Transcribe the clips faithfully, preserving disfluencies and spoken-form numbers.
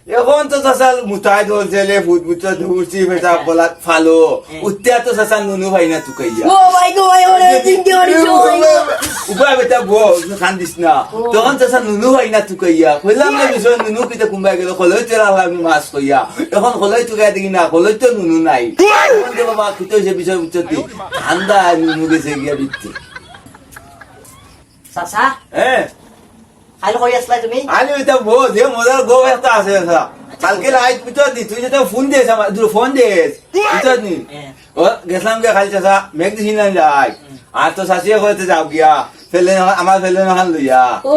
এখন তো চাচা মুতায় ধরছে লে ফুট ফুট ধরছি বেটা বলা ফালো। উঠতে তো চাচা নুনু ভাই না তুকাইয়া। ও ভাই গো ভাই, ওরে চিনতে পারিস, ও ভাই গো। উবা বেটা বো, কান্দিস না। তখন চাচা নুনু ভাই না তুকাইয়া। কইলাম না বিষয় নুনু কিতা কুম্বাই গেল, কলই তো রাখলাম মাছ কইয়া। এখন কলই তুকাই দেখি না, কলই তো নুনু নাই। এখন যে বাবা কিতা হইছে বিষয় বুঝছস নি? ঠান্ডা নুনু গেছে গিয়া বিচ্ছে। চাচা? হ্যাঁ। কাইল কই আছলা তুমি? আরে ওইটা বো, যে মজার গো একটা আছে চাচা। কালকে লাইট বুঝছস নি, তুই যেটা ফোন দিস আমার, তুই ফোন দিস। বুঝছস নি? হ্যাঁ। ও, গেছিলাম গিয়া খালি চাচা, মেঘ দিছি না যাই। আর তো চাচিয়ে কইতে যাও গিয়া। ফেলে না, আমার ফেলে না হান লইয়া। ও।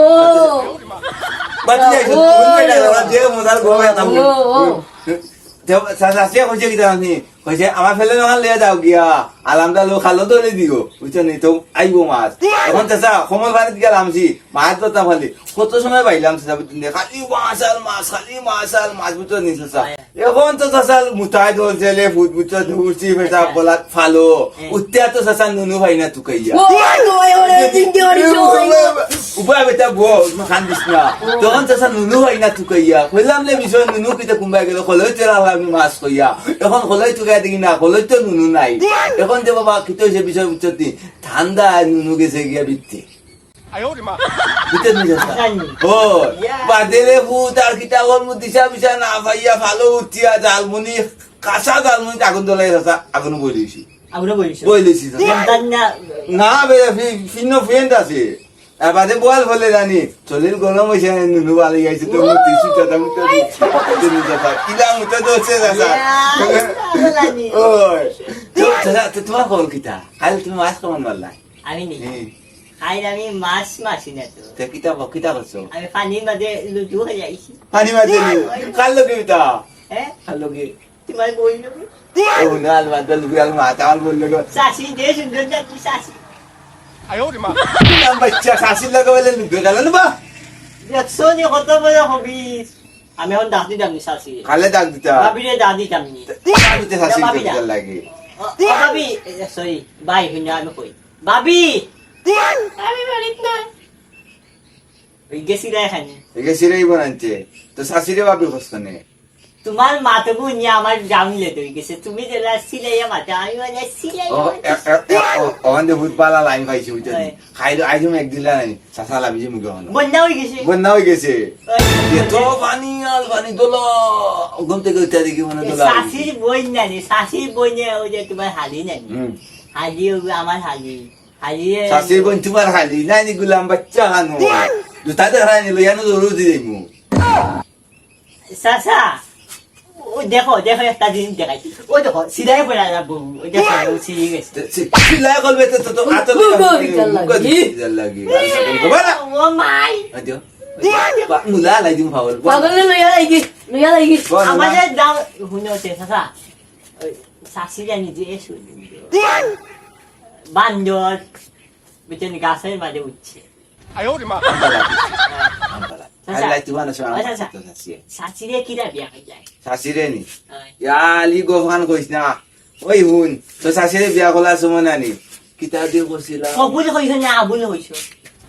বাদ দিয়ে আইছো, ও। ফোন করে না, ওরা যে মজার গো একটা বো। ও, ও। তে চা-, চাচিয়ে কইছে কিতা জানি? কইছে, "আমার ফেলে না হান লইয়া যাও গিয়া। আলামটা লো খালো ধরে দিও।" বুঝছো নি? তো আইবো মাছ। এখন চাচা, কমল পানিত গেলাম সি, মাছ ধরতাম খালি। কত সময় পাইলাম চাচা, বুঝছেন নি? খালি মাছ আর মাছ, খালি মাছ আর মাছ, বুঝছো নি চাচা? এখন তো চাচা মুতায় ধরছে লে ফুট ফুট ধরছি বেটা বলা ফালো। উঠতে তো চাচা নুনু ভাই না তুকাইয়া। ও ভাই গো ভাই, ওরে চিনতে পারিস, ও ভাই গো। উবা বেটা বো, কান্দিস না। তখন চাচা নুনু ভাই না তুকাইয়া। কইলাম লে বিষয় নুনু কিতা কুম্বাই গেল, কলই তো রাখলাম মাছ কইয়া। এখন কলই তুকাই দেখি না, কলই তো নুনু নাই। এখন যে বাবা কিতা হইছে বিষয় বুঝছস নি? ঠান্ডা নুনু গেছে গিয়া বিচ্ছে। বুঝছস নি চাচা? জানি। ও, ইয়া। বাদে রে ফুট আর কিতা করমু দিশা পিশা না পাইয়া ফালো উঠিয়া জালমুনি, কাঁচা জালমুনি আগুন ধরাই চাচা, আগুন বই দিছি। আগুনে বই দিছো? বই দিছি চাচা। জান না। না বে, ফি-, ফিনো ফ্রেন্ড আছে। আর বাদে বল বলে জানি, চলিল গরম হইছে, নুনু বালি গাইছে, তো মুতি সুতা তা মুতা দি। নুনু চাচা, কিলা মুতা দোষে চাচা। ইয়া, ইয়া, জানি। ওই। তো চাচা, তো তোমার খবর কিতা? কাইল তুমি মাছ কমান মারলা? আমি নি? হুম। কাইল আমি মাছ মারছি না তো। তে কিতা ক-, কিতা করছো? আমি পানির মাঝে লুডু খেলাইছি। পানির মাঝে লুডু? কার লগে কিতা? হ্যাঁ? কার লগে? তোমার বই লগে। ও না, আলমার দল ঘুরে আলমা, তাল বললো গো। চাচি, যে সুন্দর না কি চাচি? আয় ওরে মা। নাম বাচ্চা, চাচির লগে বলে লুডু খেলা না বা? দেখছো নি কত বড় হবিস? আমি এখন ডাক দিতাম নি চাচি। কারে ডাক দিতা? ভাবিরে ডাক দিতাম নি। ভাবিতে চাচির ভাবি দরকার লাগে। ও, ও ভাবি, এ, sorry, ভাই, হুনো আমি কই। ভাবি! আমি বাড়িত নাই। ওই গেছি রে এখানে। ওই গেছি রে, ইবন আনছে। তো চাচিরে ভাবি কষ্ট নে। তোমার মা তো বুঝিয়া আমার জামিলে তো গেছে। তুমি যেলা সিলাইয়া মাতা, আমি মানে সিলাইয়া ও, মাতা। এ, এ, এ, ও, ওখান থেকে ভূত পালা লাইন পাইছি, বুঝছো নি? হয়। খাইলো, আইজম এক দিলা নাই। চাচা লাভি যে মুখে হলো। বন্যা হয়ে গেছে। বন্যা হয়ে গেছে। ওই। এত পানি আর পানি দোলা। ঘুম থেকে উঠে দেখি মনে হয় দোলা। চাচির বইন না রে, চাচির বইনে ওই যে তোমার হালি নাই। হুম। হালি ওই আমার হালি। হালি এ- চাচির বইন তোমার হালি। নাই নি গুলাম বাচ্চা খানো। জুতা দেখায় নি, লইয়া নো জরুরি দিমু। চাচা, ও দেখো, দেখো একটা জিনিস দেখাই। ও দেখো, সিলাই করে আর বউ, ও দেখো, ও সিলাই গেছে। তো সি-, সিলাই করবে তো, তো, তো, আতো তো, মুখ বিকার লাগি। মুখ বিকার লাগি। বাবা না। ও মাই। আদিও। বা, মুলা লাই দিম পাগল। পাগল লইয়া লাগি, লইয়া লাগি। বল না। আমাদের দাও, হুনো সে, চাচা। ওই, শাশি জানি যে শুনি। বান্দর, বুঝছেন, গাছের মাঝে উঠছে। আয় ওরে মা। আম্বালা। আম্বালা। চাচা। আল্লাহ, তুই মানুষ, আমার আচ্ছা, আচ্ছা। তো চাচি। শাশিরে কিরা বিয়া করলাই? শাশিরে নি? হয়। ইয়া আলী গোফান কইস না। ওই হুন, তো শাশিরে বিয়া করলা সময় নানি। কিতা দিয়ে করছিলা? কবুল কইছো না আবুল কইছো?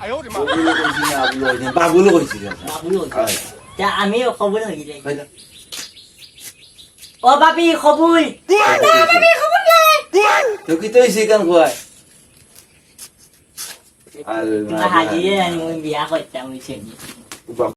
আয় ওরে মা। কবুল কইছি না আবুল কইছি না? বাবুল কইছি চাচা। বাবুল কইছো। হয়। তা আমিও কবুল হই যাই। হয় না? ও বাবি কবুল। না, বাবি কবুল নাই। তো কিতা হইছে কান কয়? আল্লাহ। তোমার হাজিরে আমি বিয়া করতাম, হইছে নি? বাবা।